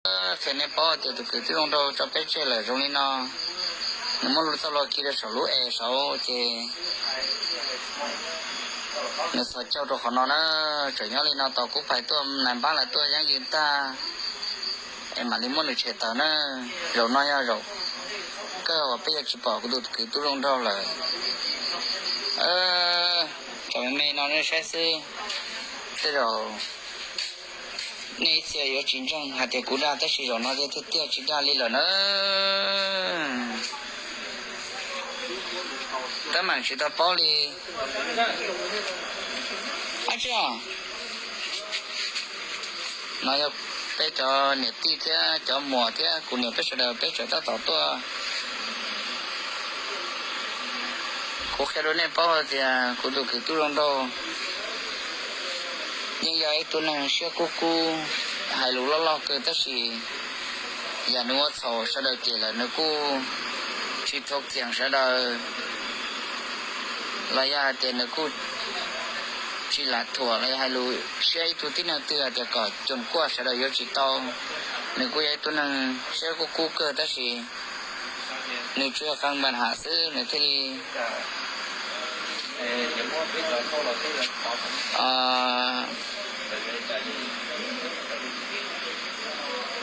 Qhia nej paub tias tus kwv tij zoo nraug tso peb tseg lawm zoo li no, nws muab lub txoj hlua khi rau saum lub es saud ces nws txhos caug rau qhov no na. Tseem nyob li no tos Kub Phais tuaj, nais npab lawv tuaj yeeb yws tag es mam li muab nws tshem tawm na. Zaum no yog zaum kawg uas peb yuav tsis pom kuv tus kwv tij zoo nraug lawm. Tseem me me no nej saib xwb, tej zaum nej ib txhia yuav tsis ntseeg hais tias kuv dag, tab sis zaum no tiag tiag tsis dag li lawm na. Teeb meem tsis tau paub li. Ab tsi, no yog peb cov niam tij thiab cov muam thiab kuv niam peb sawv daws peb tseem tab tom tuaj kuv qhia rau nej paub hais tias kuv tus kwv tij zoo nraug yeej yog ib tug neeg siab kub kub, hais lus loj loj kawg, tab sis yam nws ua txhaum sawv daws cem lawm nws kuj tsis thov khiam sawv daws, los yog hais tias nws kuj tsis lam thuam los yog hais lus siab ib tug tib neeg twg hais tias kom coom kuaj sawv daws yuav tsis tau. Nws kuj yog ib tug neeg siab kub kub kawg, tab sis nws tsuas yog qee npas ham xwb nws thiaj li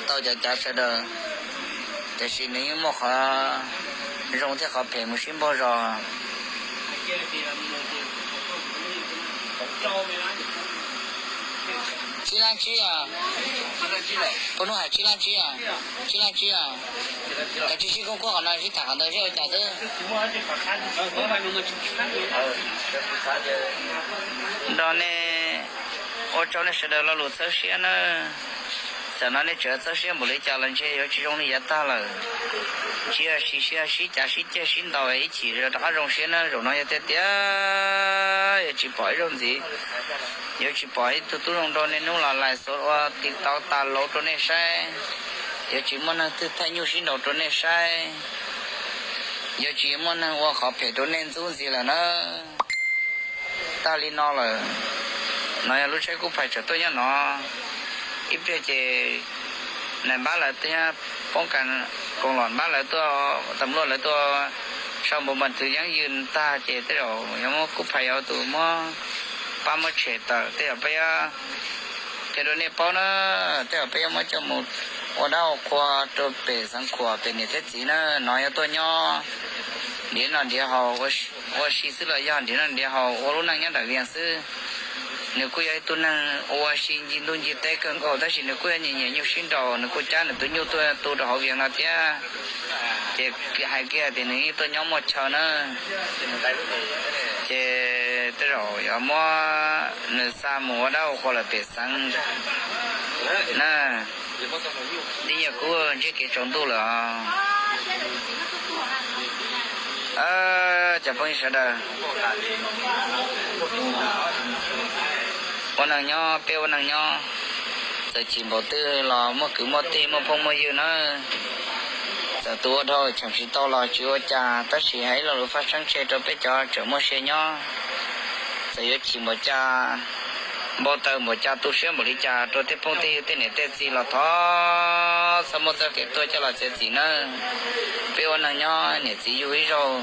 tau cav cav sawv daws, tiam sis nws yeej muaj qhov zoo thiab qhov phem mus sib npaug zos. Tsib lab tsib os. Pog hnub hais tsib lab tsib os. Tsib lab tsib os. Koj tsis sib koob kuab qhov no, sib tham qhov ntawd seb ua cas xwb. Nrog nej ua tsaug nej sawv daws lo lus txhawb siab nawb. Tam no nej tseem txhawb siab npaum li cas los ntshe yuav tsis zoo li yav tag lawm. Tsis yog sib, sib cav sib ceg sib ntaus ib chim rov qab zoo siab nawb. Zaum no yog tiag tiag yuav tsis pom ib zaug ntxiv, yuav tsis pom ib tug tub zoo rau nej hnub los lais xov ua tiv tauv tas lauv rau nej saib, yuav tsis muaj neeg twg thaij nyuj sib nraus rau nej saib, yuav tsis muaj neeg ua qhov phem rau nej ntxub ntxiv lawm na. Tag li no lawm, no yog lub tsheb kub phais tseem tuaj nyob no. Ib pliag ces nais npab lawv thiab poob kas koos los npab lawv tuaj, tas luaj lawv tuaj sau npau mas twv yeeb yws tag ces tej zaum yuav muab kub phais yuav tus muab pab muab tshem tawm. Tej zaum peb yuav qhia rau nej paub na, tej zaum peb yuav muab coj mus ua dab ua qhua rau pem xeev Khuam pem niam thiab txiv na. No yuav tuaj nyob nrhiav noj nrhiav haus ua si xwb los yog nrhiav noj nrhiav haus ua lub neej nyob nram Vias xwb. Nws kuj yog ib tug neeg ua si ncig ntuj ncig teb kawg nkaus, tab sis nws kuj yog nyiam nyiam nyuj sib nraus, nws kuj cab nws tus nyuj tuaj tu rau hauv Vias no thiab. Ces hais kiag tias nws yeej tuaj nyob muaj chaw na. Ces tej zaum yuav muab nws xa mus ua dab ua qhua lawm pem xeev na. Twb yog kuv ntsiab kev tsaus ntuj lawm os. Cov phooj ywg sawv daws, ua neeg nyob peb ua neeg nyob, txawm chim npaum twg los muaj kwv muaj tij muaj phooj muaj ywg na. Txawm tus ua dhau tseem tsis tau los tsis ua cas, tab sis hais ib lo lus faj seeb tseg rau peb cov tseem muaj sia nyob. Txawm yuav chim npaum cas, npau taws npaum cas, tu siab npaum li cas rau tej phooj tej ywg tej niam tej txiv los thov txhob muab txoj kev tuag coj los txiav txim nawb. Peb ua neeg nyob niam txiv yug ib zaug,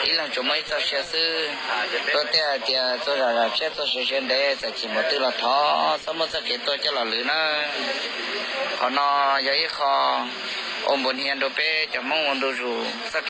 ib leeg tsuas muaj ib txoj sia xwb. Tuaj tej hais tias txua zam zam siab txua siav siav ntev, txawm chim npaum twg los thov txhob muab txoj kev tuag coj los lwm nawb. Qhov no yog ib qho ua npuas hnia rau peb cov Hmoob ua ntu zus txoj